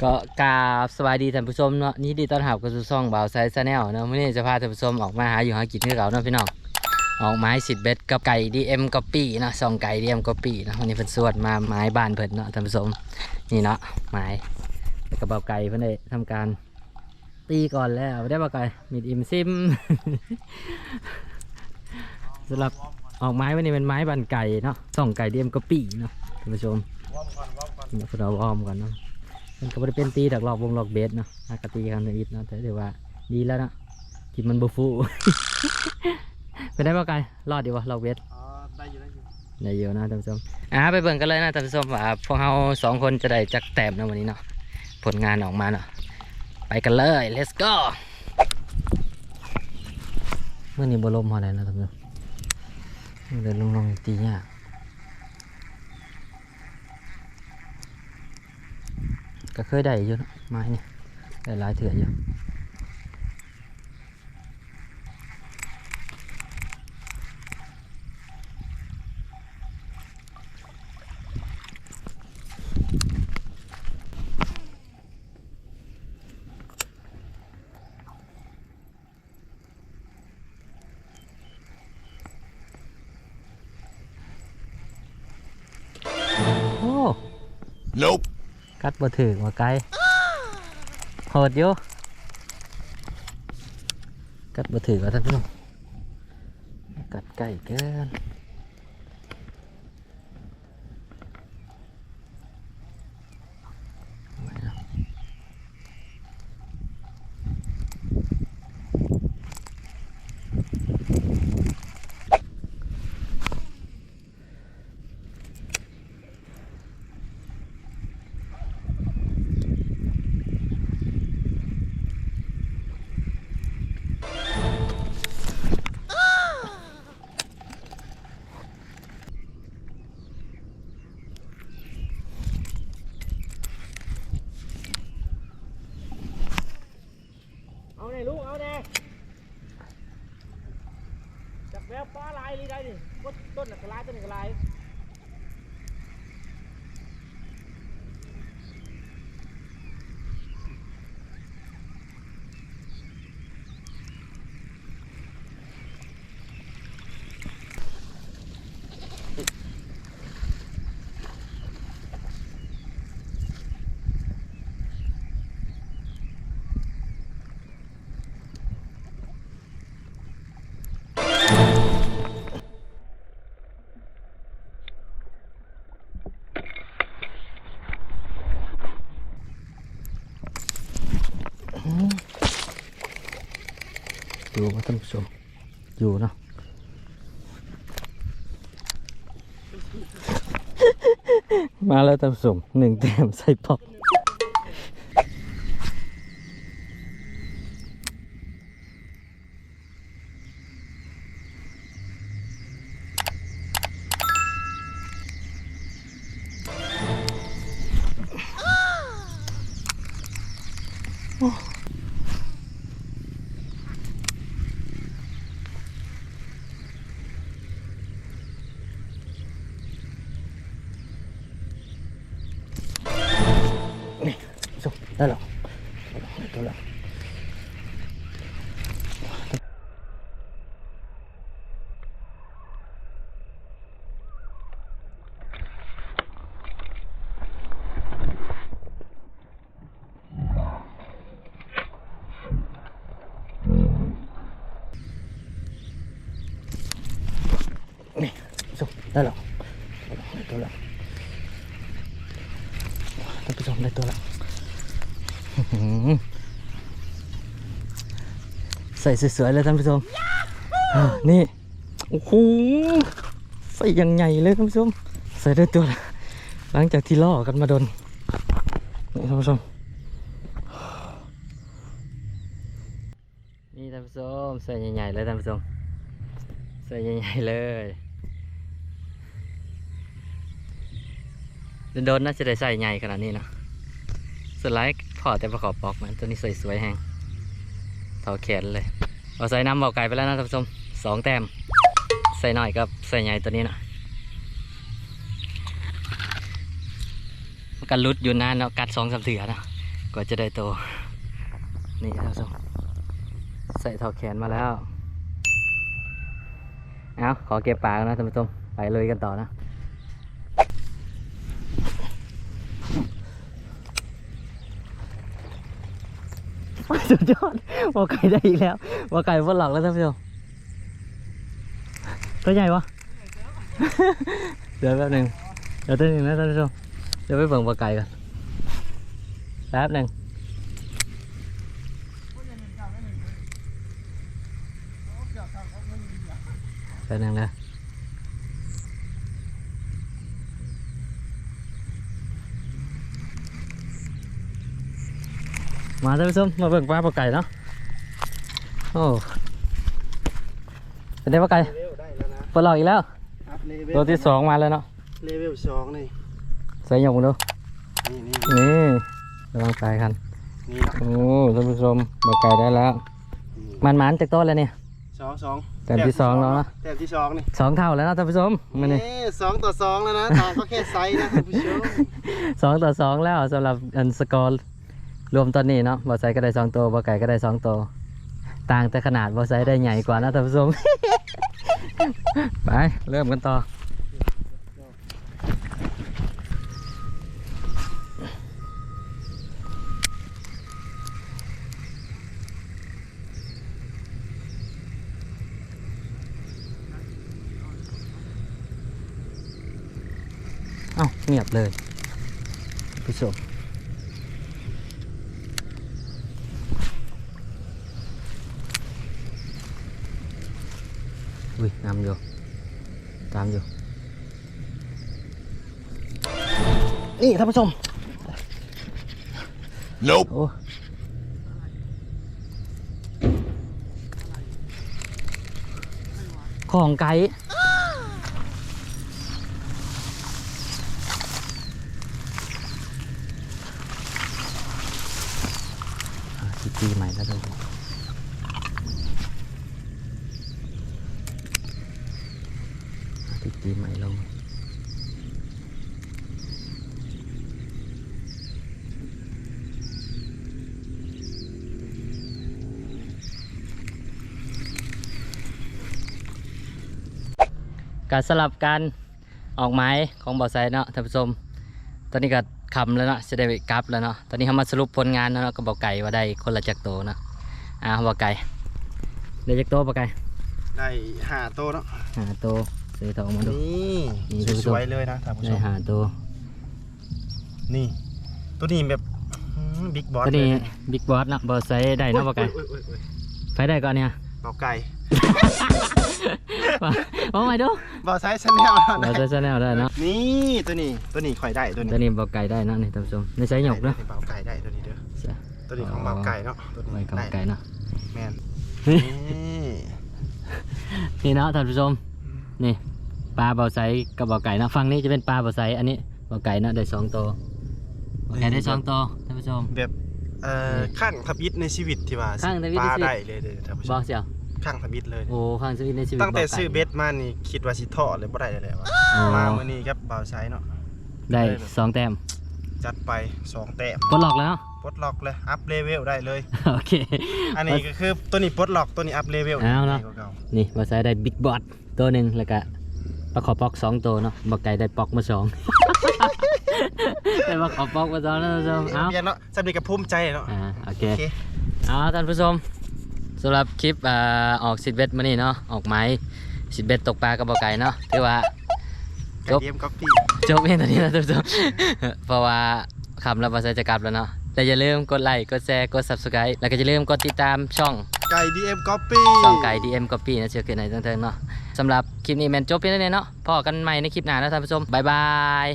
ກໍກາບສະບາຍດີທ່ານຜູ້ຊົມເນາະ ຍິນດີຕ້ອນຮັບເຂົ້າສູ່ຊ່ອງບ່າວໄຊ Channel ເນາະ. ມື້ນີ້ຈະພາທ່ານຜູ້ຊົມອອກມາຫາຢູ່ຫາກິນຄືເກົ່າເນາະພີ່ນ້ອງ ອອກໝາຍຊິດເບັດກັບໄກ່ ດີເອັມ ກັອບປີ້ເນາະ ຊ່ອງໄກ່ ດີເອັມ ກັອບປີ້ເນາະ. ວັນນີ້ເພິ່ນຊວນມາໝາຍບ້ານເພິ່ນເນາະທ່ານຜູ້ຊົມ ນີ້ເນາະ ໝາຍ ແລ້ວກໍບ່າວໄກ່ເພິ່ນໄດ້ທຳການ ຕີກ່ອນແລ້ວ ໄດ້ບໍ່ໄກ່ ມີດອີ່ມຊິມ. ສຳລັບອອກໝາຍມື້ນີ້ແມ່ນໝາຍບ້ານໄກ່ເນາະ ຊ່ອງໄກ່ ດີເອັມ ກັອບປີ້ເນາະທ່ານຜູ້ຊົມ. ວອມກ່ອນ ວອມກ່ອນ ເພິ່ນວ່າວອມກ່ອນເນາະ. ມັນກໍບໍ່ໄດ້ເປັນຕີດອກ ລອກວົງລອກເບັດເນາະ ຫາກະຕີກັນທຳອິດເນາະ ແຕ່ຖືວ່າດີແລ້ວເນາະ ກິນມັນບໍ່ຟູ. ເປັນໄດ້ບໍ່ໄກ່ ລອດຢູ່ບໍ່ ລອກເບັດ? ອໍ ໄດ້ຢູ່ ໄດ້ຢູ່ ໄດ້ຢູ່ເນາະທ່ານຜູ້ຊົມ. ອ່າ ໄປເບິ່ງກັນເລີຍເນາະທ່ານຜູ້ຊົມ ວ່າພວກເຮົາສອງຄົນຈະໄດ້ຈັກແຕ້ມເນາະມື້ນີ້ເນາະ ຜົນງານອອກມາເນາະ. ໄປກັນເລີຍ let's go. ມື້ນີ້ບໍ່ລົມເທົ່າໃດເນາະທ່ານຜູ້ຊົມ ເດີນລົງໆ ຕີຍາກ ກໍເຄີຍໄດ້ຢູ່ເນາະ ໝາຍນີ້ ໄດ້ຫຼາຍເທື່ອຢູ່. ໂອ້ Nope. ກັດບໍ່ຖືກວ່າໄກ່ ໂຫດຢູ່ ກັດບໍ່ຖືກວ່າທ່ານຜູ້ຊົມ ກັດໃກ້ເກີນ. ເອົາແດ່ລູກ ເອົາແດ່ ຈັກແລ້ວ ປາຫຼາຍອີ່ຫຼີໄດ໋ນີ້ ກົດຕົ້ນນະກໍຫຼາຍ ຕົ້ນນີ້ກໍຫຼາຍ. ຢູ່ບໍ່ທ່ານຜູ້ຊົມ ຢູ່ເນາະ ມາແລ້ວທ່ານຜູ້ຊົມ ໜຶ່ງແຕ້ມໃສ່ປອກ. ນີ້ ສຸກ ໄດ້ແລ້ວ ໄດ້ຕົວແລ້ວ. ນີ້ ສຸກ ໄດ້ແລ້ວ ໄດ້ຕົວແລ້ວ ທ່ານຜູ້ຊົມ ໄດ້ຕົວແລ້ວ ໃສ່ສວຍໆ ເລີຍທ່ານຜູ້ຊົມ ນີ້ ໂອ້ໂຫ ໃສ່ຢ່າງໃຫຍ່ເລີຍທ່ານຜູ້ຊົມ ໃສ່ໄດ້ຕົວແລ້ວ ຫຼັງຈາກທີ່ລໍກັນມາດົນ ນີ້ທ່ານຜູ້ຊົມ. ນີ້ທ່ານຜູ້ຊົມ ໃສ່ໃຫຍ່ໆ ເລີຍທ່ານຜູ້ຊົມ ໃສ່ໃຫຍ່ໆ ເລີຍ ດົນໆ ນະ ຈະໄດ້ໃສ່ໃຫຍ່ຂະໜາດນີ້ເນາະ ສ່ວນຫຼາຍພໍ້ແຕ່ປາເຂົ້າປອກ ມັນ ໂຕນີ້ໃສ່ສວຍແຮງ ເທົ່າແຂນເລີຍ. ເອົາໃສ່ນຳເບົາໄກ່ໄປແລ້ວນະທ່ານຜູ້ຊົມ ສອງແຕ້ມ. ໄຊນ້ອຍກັບໄຊໃຫຍ່ໂຕນີ້ນະ ມັນກໍຫຼຸດຢູ່ນານເນາະ ກັດສອງສາມເທື່ອເນາະ ກວ່າຈະໄດ້ໂຕນີ້. ທ່ານຜູ້ຊົມ ໃສ່ທໍ່ແຂນມາແລ້ວ. ເອົາ ຂໍເກັບປາກ່ອນນະທ່ານຜູ້ຊົມ ໄປລຸຍກັນຕໍ່ນະ. ສຸດຍອດ ບໍ່ໄກໄດ້ອີກແລ້ວ ບໍ່ໄກບໍ່ຫຼອກແລ້ວທ່ານຜູ້ຊົມ. ຕົວໃຫຍ່ບໍ່? ດຽວແປັບໜຶ່ງ ດຽວແປັບໜຶ່ງນະທ່ານຜູ້ຊົມ ດຽວໄປເບິ່ງບໍ່ໄກກ່ອນ ແປັບໜຶ່ງ ແປັບໜຶ່ງເດີ. ມາທ່ານຜູ້ຊົມ ມາເບິ່ງປາບໍ່ໄກເນາະ. ໂອ້ ເປັນໄດບໍ່ໄກ? ເລເວວໄດ້ແລ້ວນະ ປະຫຼອກອີກແລ້ວ ອັບເລເວວ ຕົວທີສອງມາແລ້ວເນາະ ເລເວວສອງນີ້. ໃສ່ຍົກເບິ່ງດູ ນີ້ໆ ນີ້ ລອງໄກກັນ ນີ້ເນາະ. ໂອ້ ທ່ານຜູ້ຊົມ ບໍ່ໄກໄດ້ແລ້ວ ນີ້ ໝານໆ ຈັກໂຕແລ້ວນີ້? ສອງ ສອງ ແຕ້ມທີສອງແລ້ວເນາະ ແຕ້ມທີສອງນີ້ ສອງເທົ່າແລ້ວເນາະທ່ານຜູ້ຊົມ ມື້ນີ້ ເອີ ສອງຕໍ່ສອງແລ້ວນະ ຕ່າງກໍແຄ່ໄຊນະທ່ານຜູ້ຊົມ. ສອງຕໍ່ສອງແລ້ວ ສຳລັບອັນສະກໍ ລວມຕອນນີ້ເນາະ ບໍ່ໄຊກໍໄດ້ສອງໂຕ ບໍ່ໄກກໍໄດ້ສອງໂຕ ຕ່າງແຕ່ຂະໜາດ ບໍ່ໄຊໄດ້ໃຫຍ່ກວ່າເນາະທ່ານຜູ້ຊົມ. ໄປ ເລີ່ມກັນຕໍ່. ເອົ້າ ງຽບເລີຍທ່ານຜູ້ຊົມ. ອຸ້ຍ ນຳຢູ່ ຕາມຢູ່ ນີ້ທ່ານຜູ້ຊົມ. ໂອ້ ຂອງໄກ ຫາທີ່ຕີໃໝ່ແລ້ວເດີ ຫາທີ່ຕີໃໝ່ລົງ. ກະສຳລັບການອອກໝາຍຂອງບ່າວໄຊເນາະທ່ານຜູ້ຊົມ ຕອນນີ້ກະຄ່ຳແລ້ວເນາະ ຊິໄດ້ກັບແລ້ວເນາະ. ຕອນນີ້ເຮົາມາສະຫຼຸບຜົນງານເນາະ ກັບບ່າວໄກ່ວ່າໄດ້ຄົນລະຈັກໂຕເນາະ. ອ່າ ບ່າວໄກ່ ໄດ້ຈັກໂຕບ່າວໄກ່? ໄດ້ຫ້າໂຕເນາະ ຫ້າໂຕ. ໃສ່ທໍ່ອອກມາດູ ນີ້ ນີ້ ສວຍໆເລີຍນະທ່ານຜູ້ຊົມ ໄດ້ຫ້າໂຕ. ນີ້ ໂຕນີ້ແບບ ອືມ ບິກບອສ ໂຕນີ້ ເລີຍ ບິກບອສເນາະ ບໍ່ໃຊ້ໄດ້ເນາະ ໂອ້ຍ ບໍ່ໄກ ໂອ້ຍ ໂອ້ຍ ໂອ້ຍ ໃຜໄດ້ກ່ອນນີ້? ບໍ່ໄກ ເວົ້າໃໝ່ດູ ບໍ່ໃຊ້ແຊນແນວ ບໍ່ໃຊ້ແຊນແນວໄດ້ເນາະ. ນີ້ ໂຕນີ້ ໂຕນີ້ຂ້ອຍໄດ້ ໂຕນີ້ ໂຕນີ້ບໍ່ໄກໄດ້ເນາະ ນີ້ທ່ານຜູ້ຊົມ ໃນໃຊ້ຍົກເນາະ ນີ້ບໍ່ໄກໄດ້ ໂຕນີ້ເດີ ໂຕນີ້ຂອງບໍ່ໄກເນາະ ໂຕນີ້ ຂອງບໍ່ໄກເນາະ ແມ່ນ ນີ້ ນີ້ເນາະທ່ານຜູ້ຊົມ ນີ້ ປາບ່າວໄຊກັບບໍ່ໄກເນາະ ຝັ່ງນີ້ຈະເປັນປາບ່າວໄຊ ອັນນີ້ ບໍ່ໄກເນາະ ໄດ້ສອງໂຕ ບໍ່ໄກໄດ້ສອງໂຕທ່ານຜູ້ຊົມ ແບບ ເອີ ນີ້ ຄັ້ງທຳອິດໃນຊີວິດທີ່ວ່າ ຄັ້ງທຳອິດໃນຊີວິດ ຊິປາໄດ້ເລີຍເດີທ່ານຜູ້ຊົມ ບໍ່ສ່ຽວ ຄັ້ງທຳອິດເລີຍ ໂອ້ ຄັ້ງທຳອິດໃນຊີວິດ ຕັ້ງແຕ່ຊື້ເບັດມານີ້ຄິດວ່າຊິທໍ້ເລີຍ ບໍ່ໄດ້ແລ້ວ ອໍ ມາມື້ນີ້ກັບບ່າວໄຊເນາະ ໄດ້ສອງແຕ້ມ ຈັດໄປສອງແຕ້ມ ປົດລັອກແລ້ວເນາະ ປົດລັອກເລີຍ ອັບເລເວວໄດ້ເລີຍ ໂອເຄ ອັນນີ້ກໍຄືໂຕນີ້ປົດລັອກ ໂຕນີ້ອັບເລເວວ ເອົາເນາະ ນີ້ ບ່າວໄຊໄດ້ບິກບອສ ໂຕໜຶ່ງ ແລ້ວກະປາຂໍປອກສອງໂຕເນາະ ບໍ່ໄກໄດ້ປອກມາສອງ ໄດ້ປາຂໍປອກມາສອງເນາະທ່ານຜູ້ຊົມ ເອົາ ເປັນຫຍັງເນາະ ສ່ຳນີ້ກໍພູມໃຈເນາະ ອ່າ ໂອເຄ ໂອເຄ ເອົາທ່ານຜູ້ຊົມ ສຳລັບຄລິບ ອ່າ ອອກຊິດເບັດມື້ນີ້ເນາະ ອອກໝາຍຊິດເບັດຕົກປາກັບບໍ່ໄກເນາະ ຖືວ່າ ຈົບ ໄກ່ດີເອັມກັອບປີ້ ຈົບພຽງເທົ່ານີ້ນະທ່ານຜູ້ຊົມ ເພາະວ່າຄ່ຳແລ້ວ ບ່າວໄຊຈະກັບແລ້ວເນາະ ແລະຢ່າລືມກົດໄລ ກົດແຊ ກົດຊັບສະໄຄຣບ໌ ແລ້ວກໍຢ່າລືມກົດຕິດຕາມຊ່ອງ ໄກ່ດີເອັມກັອບປີ້ ຊ່ອງໄກ່ດີເອັມກັອບປີ້ນະ ຊິຂຶ້ນໃຫ້ເທິງໆເນາະ. ສຳລັບຄລິບນີ້ແມ່ນຈົບພຽງເທົ່ານີ້ເນາະ ພໍ້ກັນໃໝ່ໃນຄລິບໜ້າເນາະທ່ານຜູ້ຊົມ ບາຍບາຍ.